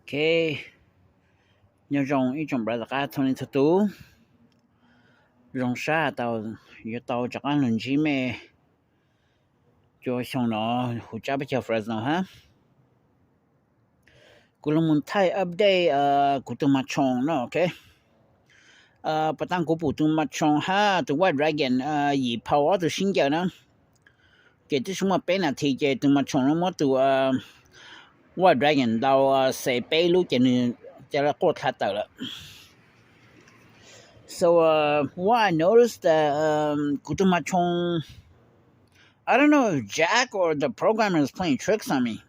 Ok, nyob zoo ib tsoom brother qab txhua leej txhua tus. Zoo sab tau yuav tau rov qab los ntsib mej cua xyoo no huv tsab peb caug Fresno hab. Kuv los mus thaij update kuv tug Mach Tshoo no, ok. Pas tas kuv pum tug Mach Tshoo hab tug White Dragon yim phau ob tug sib ncaws na. Ces twb tsis muaj peb nas this ces tug Mach Tshoo no muab tug White Dragon ntaus xes peb lub ces nws ca le quaj dlha tawm lawm. So what I noticed that kuv tug Mach Tshoo, I don't know if Jack or the programmer is playing tricks on me.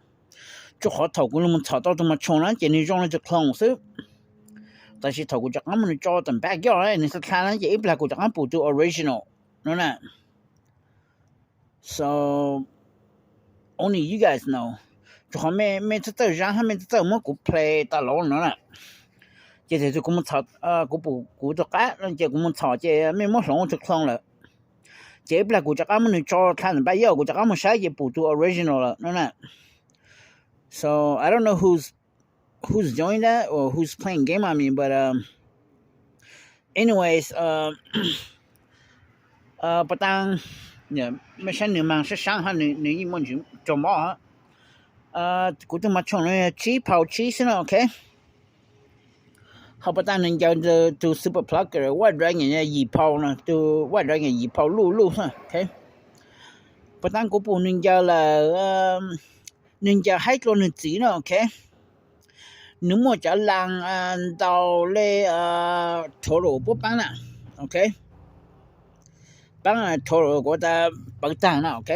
Tsuas qhov thaum kuv los mus txhom tau tug Mach Tshoo na ces nws zoo le tug clone xwb. Tab sis thaum kuv rov qab muab nws tso tam npaj kioj nws xa dlha na ces ib plag kuv rov qab pum tug original no na. So only you guys know. Tsuas qhov mej txawj txawj zaab hab mej txawj txawj muab kuv play tas los no na. Ces thaum kuv mus txhom, kuv pum kuv tug qab ces kuv mus txhom ces mej muab hloov ua tug clone lawm. Ces ib plag kuv rov qab muab nws tso dlha tam npaj yob kuv rov qab mus saib ces pum tug original lawm no na. So I don't know who's who's doing that or who's playing game on me, but anyways, pas tas mej saib nws mas sab sab hab nws yeej muaj ntsis raug mob hab. Kuv tug Mach Tshoo no yog tsib phau tsib xwb no, ok. Ho pas tas nws ncaws tug Super Plugger White Dragon yim phau no, tug White Dragon yim phau luj luj, ok. Pas tas kuv pum nws ncaws lawm, nws ncaws haib dlua nws txiv no, ok. Nws muaj cov laas ntaus le total puab paab na, ok. Paab total kuv tas pawv taag na, ok.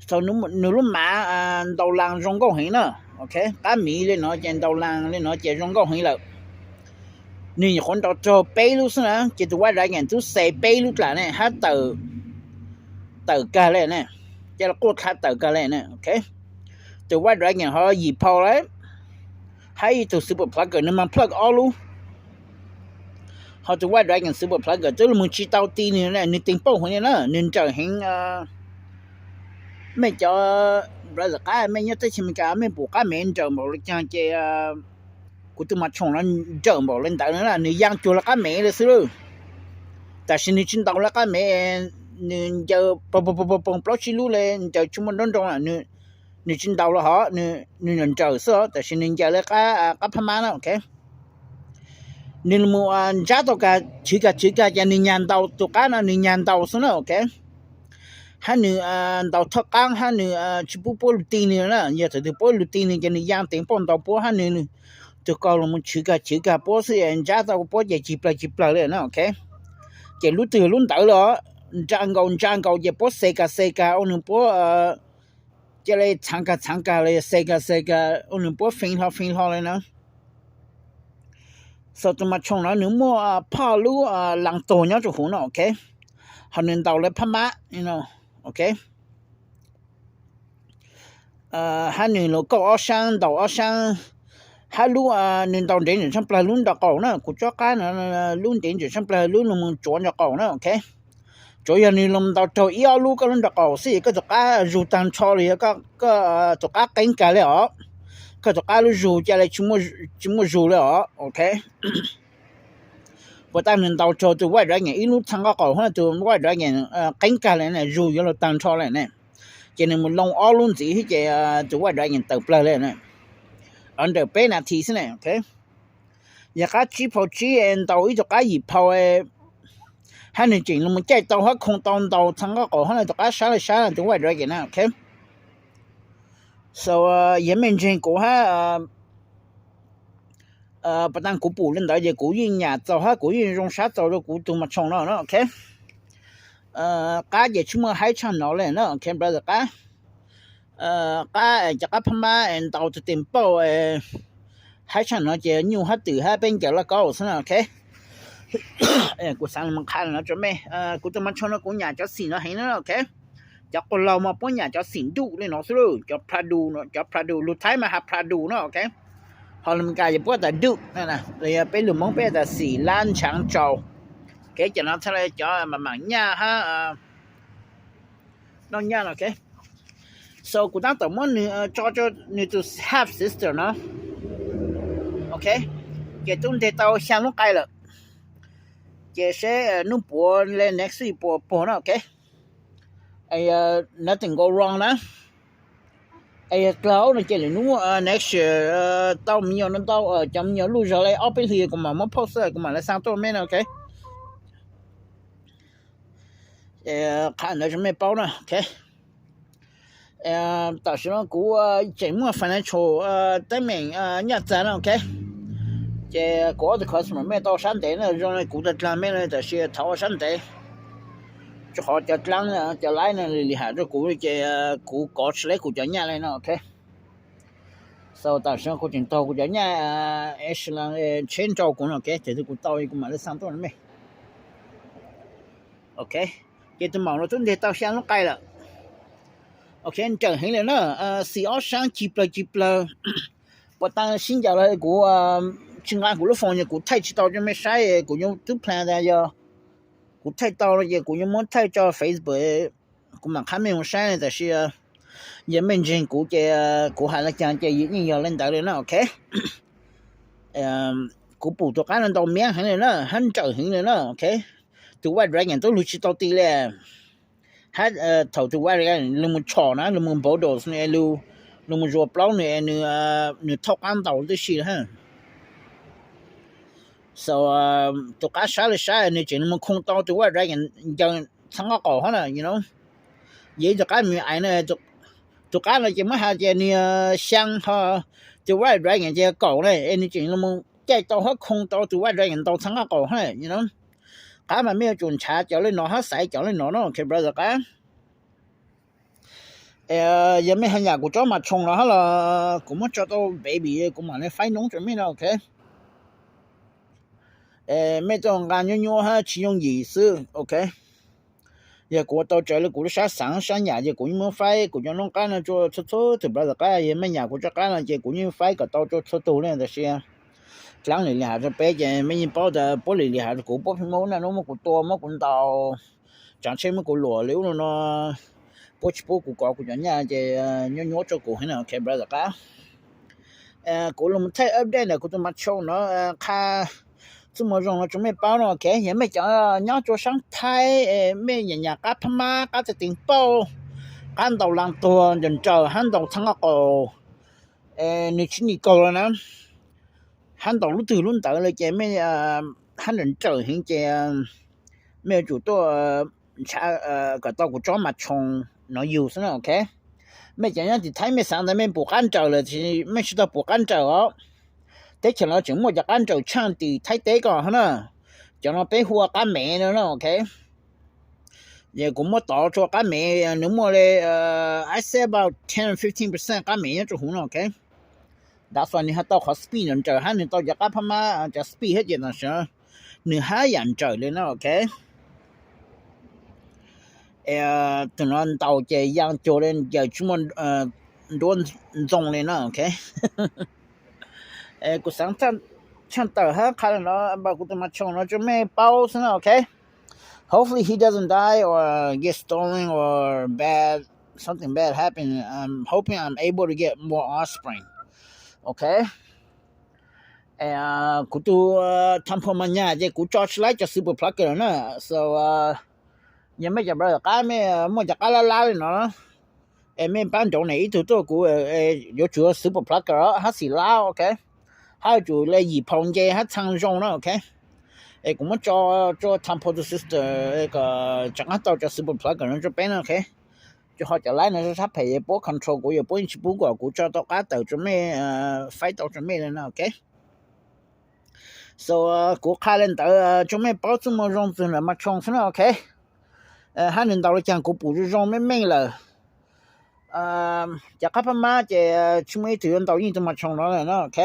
Nws lub mav ntaus laas zoo nkauj heev na, ok. Qab miv le no ces ntaus laas le no ces zoo nkauj heev lawm. Nws nyuam qhuav ntaus raug peb lub xwb na ces tug White Dragon tub xes peb lub dlaim ne hab tawm kag le ne, ca le quaj dlha tawm kag le ne, ok. Tug White Dragon ho yim phau lawm, hab ib tug Super Plugger nws mas plug ob lub. Ho tug White Dragon Super Plugger twb los tsis tau ti nws, nws teev pauj heev li na, nws nrawm heev. Mej cov brother qab mej nyob teb chaws Amelikas mej pum qab mev nrawm npaum le caag ces kuv tug Mach Tshoo no nrawm npaum le ntawd na, nws yaa cuag le qab mev le xwb lawm. Tab sis nws tsis ntaus le qab mev, nws ncaws poog plaub tsib lub le ncaws tsis muaj nroo nroo, nws tsis ntaus le hov, nws nrawm xwb os, tab sis nws ncaws le qab phab mab na, ok. Nws mus ntsab tau kag, chwv kag chwv kag ces nws nyag ntaus tug qab no, nws nyag ntaus xwb na, ok. Hab nws ntaus thoj qaab hab nws tsis pub puab lug ti nws na, yog thaum twg puab lug ti nws ces nws yaa teev pauj ntaus puab hab nws tug kaug los mus chwv kag chwv kag puab xwb, ntsab tau puab ces cig plawg cig plawg le na, ok. Ces lub twg lub ntawd le os, nra nkaus nra nkaus ces puab xes kag xes kag ua nws puab, ca le txhaav kag txhaav kag le, xes kag xes kag ua nws puab fee hlo fee hlo le na. So tug Mach Tshoo no nws muaj phaj lub laas tuag nyob rua huv no, ok. Ho nws ntaus le phab mab, ok. Hab nws lug kauj ob saab ntaus ob saab, hab lub nws ntaus ntev ntsam tshaaj plawg lub nraub qaum na, kuv tsob qab no lub ntev ntsam tshaaj plawg lub lug moog tsuav nraub qaum na, ok. Tsuav yog nws lug ntaus raug ib ob lub koj lub nraub qaum xwb es koj tug qab zug taag nrho le, yog koj tug qab qeeb kag le os, koj tug qab lub zug ca le tsis muaj zug le os, ok. Puas tas nws ntaus raug tug White Dragon ib lub txhaa nqaj qaum hab tug White Dragon qeeb kag le na, zug yuav lug taag nrho le na, ces nws mus loo ob lub ntxiv hib ces tug White Dragon tawm plawg le na. Ntawm peb nas this xwb na, ok. Yog qab tsib phau tsib ntaus ib tug qab yim phau, hab nws tseem lug mus caij tau hab khoo tau ntaus txhaa nqaj qaum hab tug qab sab le sab tug White Dragon na, ok. So yog mej ntseeg kuv hab, puas tas kuv pum le ntawd ces kuv yeej nyam txaus hab kuv yeej zoo sab txaus rua kuv tug Mach Tshoo no na, ok. Qab ces tsis muaj haib tshaaj no le na, ok brother qab. Qab cov qab phab mab ntaus tug teev pauj, haib tshaaj no ces nyuj hab twm hab peb ncaws laj kaub xwb na, ok. Kuv xaav lug qha no rua mej, kuv tug Mach Tshoo no kuv nyam cov xim no heev na, ok. Cov quas laug mas puab nyam cov xim duj le no xwb, cov Pradu, cov Pradu lug Thaib mas has Pradu na, ok. Ho lug Meskas yog puab tas duj, los yog peb lug Moob peb tas xim lab ntshaav tsaus. Ok, cov no txhaj le cov maam nyaj hab noj nyaj no, ok. So kuv tab tom muab nws tso rau nws tus half sister no. Ok, ces twb nteg tau xya lub qai lawm. Ces seb hnub puav le next week puas puag na. Ok, nothing go wrong na. Yog dlaub no ces lwm hnub next year tau me nyuam no ntau, cov me nyuam luj zog li ob peb hlis kuv mam muab post, kuv mam li xa tuaj mej no. Ok, qhia ntawd rau mej paub na. Ok, tam sim no kuv tseem muaj financial teeb meem nyaj txag na. Ok, ces kuv ob tug customer mej tau sab ntev na, zoo li kuv tag dlag mej no, tam sis thov ua sab ntev, rau qhov cov dlaab cov laib no li li has rau kuv ces kuv kov tsis leb kuv cov nyaj li no. Ok, so tam sim no kuv tseem taug kuv cov nyaj es tsheb nrau kuv no. Ok, ces kuv tau kuv mam li xa tuaj mej. Ok, ces tus maum no twb nteg tau xya lub qai lawm. Ok, nrawm heev li na, xim ob sab ci plawg ci plawg. Puas tas sib ncaws los kuv tsis nqa kuv lub phone, kuv thaij tsis tau rau mej saib, kuv yuav twb plan tas yog kuv thaij tau no ces kuv yuav muab thaij tso Facebook, kuv mam qha mej mus saib, tab sis yog mej ntseeg kuv ces kuv hais li cas ces yeej yog li ntawd li na. Ok, kuv pum tus qab no ntau miab heev li na, hab nrawm heev li na. Ok, tus White Dragon twb lug tsis tau ti li. Hab thaum tus White Dragon lug mus tshom na, lug mus bulldoze nws, lug mus zuas plaub nws, nws thauj qab ntaus tib si. So tus qab sab li sab nws tseem lug mus khoo tau tus White Dragon ncaws txhab nqaj qaum hab na. Yog ib tug qab me ais na, tus qab no ces muab has ces nws xyaa ho, tus White Dragon ces kaum na, es nws tseem lug mus caij tau hab khoo tau tus White Dragon ntaus txhab nqaj qaum hab. Qab mas mej yuav tsum ntshav cov li no hab xaiv cov li no no, ok brother qab. Yog mej has nyam kuv tsob mas tshoo no hab los kuv muab tso tau baby kuv mam li faib noob rau mej no. Ok, mej tau nqa nyuaj nyuaj hab tsis yooj yim xwb. Ok, yog kuv ua tau raws li kuv lub sab xaav sab nyam ces kuv yeej muab faib kuv cov noob qab no rua txhua txhua tug brother qab. Yog mej nyam kuv tsob qab no ces kuv yeej faib kom tau rua txhua tug li, tab sis dlaab li li has rua peb ces mej yeej paub tas puab li li has rua kuv, puab pheej muab ub naj nub muab kuv tua muab kuv ntaus, tsaav tsheb muab kuv luam li ub no no, puab tsis pub kuv kov kuv cov nyaj ces nyuaj nyuaj rua kuv heev na. Ok brother qab, kuv lug thaij update ntawm kuv tus mas tshoo no qha txuj moo zoo no rua mej paub no. Ok, yog mej cov nyob rua saab Thaib, mej nyam nyam qab phab mab, qab teg teev pauj, qab ntaus laag tuag nrawm nrawm hab ntaus txhab nqaj qaum, nws tsis nyi kaug le na, hab ntaus lub twg lub ntawd le ces mej hab nrawm nrawm heev ces mej yuav tsum tuaj ntshav kom tau kuv tsob mas tshoo no yug xwb na. Ok, mej cov nyob tim Thaib mej xaav tas mej pum qab nrawm lawm, mej tsis tau pum qab nrawm os. Teb chaws no tseem muaj cov qab nrawm tshaaj tim Thaib teb ko hab na, cov no peb hu ua qab mev no na. Ok, yog kuv muab tov rua qab mev, nws muaj li, I say about ten fifteen percent qab mev nyob rua huv no. Ok, that's why nws ho tau qhov speed nrawm nrawm hab nws tau cov qab phab mab cov speed hab ces tam sim no nws hab yaam nrawm li na. Ok, tus no ntaus ces yaa cuag li yawm tsis muaj nruab ntxoo li na. Ok, kuv xaav tshaaj tawm hab qha le no npaum kuv tus mas tshoo no rua mej paub xwb na. Ok, hopefully he doesn't die or get stolen or bad, something bad happen. I'm hoping I'm able to get more offspring. Ok, kuv tus Tampon mas nyam ces kuv tso tsis laib cov super plucker lawm na. So yog mej cov brother qab mej muaj cov qab lab lab li no es mej pab nrauv ib tug tuaj kuv, yuav tsum super plucker hab xim lab. Ok, hab yuav tsum le yim phau nce hab txhaa zoo na. Ok, es kuv muab tso rua Tampon tus sister kom rov qab tau cov super plucker no rua peb na. Ok, rua qhov cov laib no sab phem puab control kuv, yog puab yeej tsis pub kom kuv tso tau qab tawm rua mej, faib tau rua mej li na. Ok, so kuv qha le ntawd rua mej paub txuj moo zoo txug ntawm mas tshoo xwb na. Ok, hab nws ntaus le caag kuv pum zoo zoo meej meej lawm. Cov qab phab mab ces tsis muaj ib tug yuav ntaus yeej tus mas tshoo no lawm na. Ok,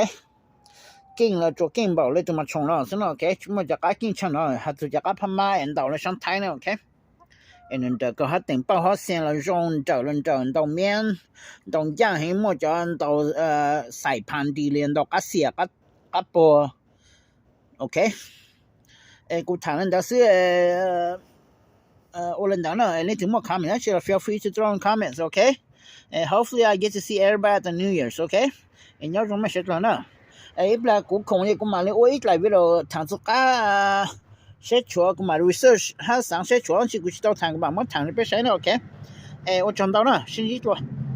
keej los tsuas keej npaum le tus mas tshoo no xwb no. Ok, tsis muaj cov qab keej tshaaj no has txug cov qab phab mab es ntaus le saab Thaib na. Ok, es nws nrawm kawg hab teem pauj hab xia los zoo, nrawm los nrawm, ntaus miab, ntaus ncaaj heev, muaj cov ntaus xaim phav nti li ntaus qab xia qab puag. Ok, es kuv thaam le ntawd xwb. Ua le ntawd na, leej twg muaj comment dab tsi los feel free to throw in comments. Ok, Hopefully I get to see everybody at the New Year's, okay? Nyob zoo mej sawv dlawg na. Ib plag kuv khoom kuv mam li ua ib dlaim video thaam txug qab seb tshuav, kuv mam research hab xaav seb tshuav dlaab tsi kuv tsi tau thaam, kuv mam muab thaam rua peb saib na, okay? Ua tsaug ntau na, sib ntsib dlua.